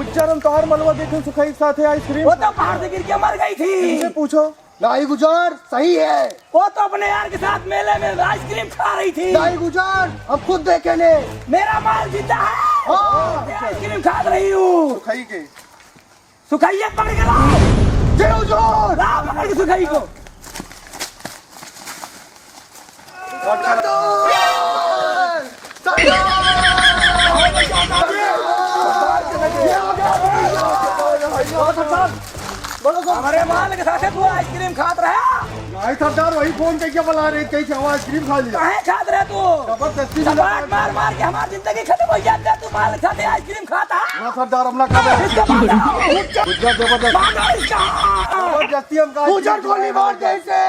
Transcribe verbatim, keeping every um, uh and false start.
चरम तोहार मलवा देखे सुखई के साथे आइसक्रीम। वो तो पहाड़ से गिर के मर गई थी। इनसे पूछो। नहीं गुजर, सही है। वो तो अपने यार के साथ मेले में आइसक्रीम खा रही थी। नहीं गुजर, हम खुद देखे ने। मेरा माल जिंदा है। हाँ। मैं आइसक्रीम खा रही हूँ। सुखई के। सुखई के पकड़ के लाओ। जय हुजूर। लाओ पकड़ के सुखई को। हमारे माल के साथे तू आइसक्रीम खात रहा। नहीं सरदार, वही फोन करके बुला रहे, कहीं से वो आइसक्रीम खा लिया। काहे खात रहे तू? जबरदस्ती मिला। मार, मार, मार के हमार जिंदगी खत्म हो जाती है, तू माल के साथे आइसक्रीम खाता। ना सरदार, हम ना खा रहे। इसका मार दो। गुज्जा जबरदस्त। मार दो इसका। जबरदस्ती हमका गुजर गोली मार दे इसे।